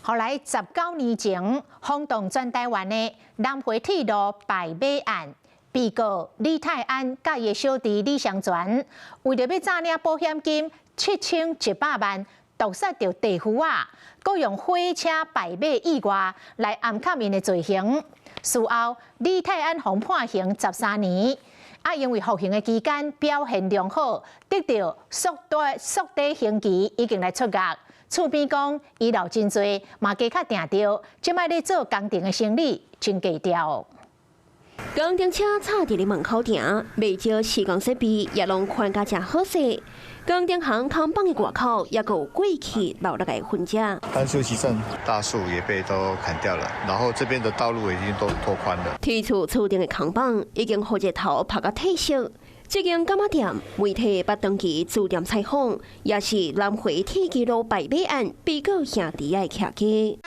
後來19年前，轟動全台灣的南迴鐵路敗馬案，被告李泰安佮伊的小弟李雙全，為著欲詐領保險金7100萬，毒殺著地夫仔，閣用火車敗馬意外來掩蓋𪜶的罪行。事後，李泰安予判刑13年，啊，因為服刑的期間表現良好，得著縮短縮短刑期，已經來出獄。厝邊講，伊老真濟，嘛加較定著，這擺咧做工程的生理真低調。工程車插佇咧門口停，袂少施工設備也攏寬甲誠好勢。工程行扛棒的外口也閣有過去留落來痕跡。單休息站大樹也被都砍掉了，然後這邊的道路已經都拓寬了。鐵厝厝頂的扛棒已經予日頭曬甲褪色。這間柑仔店媒體捌長期駐店採訪，也是南迴鐵支路敗馬案被告兄弟的徛家。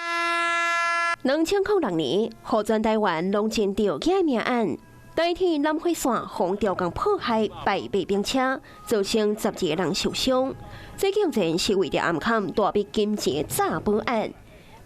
2006年，予全台灣攏真著驚命案，台鐵南迴線予吊鋼破壞敗馬兵車，造成12個人受傷。這竟然是為著掩崁大筆金錢的詐保案。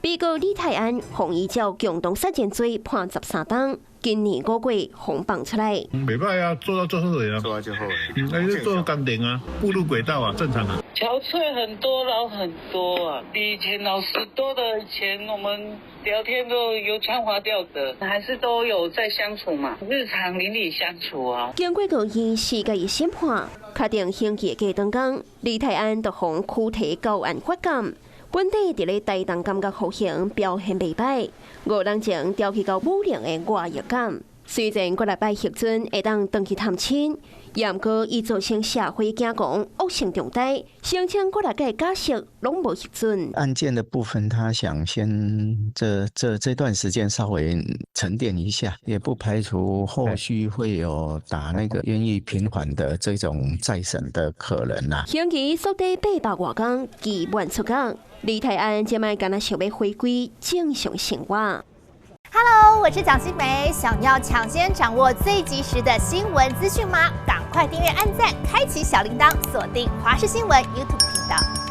被告李泰安，予依照共同殺人罪判13冬，今年5月予放出來。袂䆀啊，做到最後啊，做到最後。嗯，那是做工程啊，步入軌道啊，正常啊。憔悴很多，老很多啊，比以前老實多的。以前我們聊天都油腔滑調的，還是都有在相處嘛，日常鄰里相處啊。經過高院四個月審判，確定刑期過當工，李泰安就予拘提交案發監。本底佇咧台東監獄服刑表現袂䆀，5日前調去到武陵的外役監。雖然過禮拜核准會當轉去探親，毋過伊造成社會驚惶、惡性重大，聲稱過來屆假釋攏無核准。案件的部分，他想先這段時間稍微沉澱一下，也不排除後續會有打那個願意平緩的這種再審的可能啦。刑期縮短800外工，期滿出獄。李泰安這擺敢若想欲回歸正常生活。 Hello，我是蔣新梅，想要搶先掌握最及時的新聞資訊嗎？趕快訂閱、按讚、開啟小鈴鐺，鎖定華視新聞 YouTube 頻道。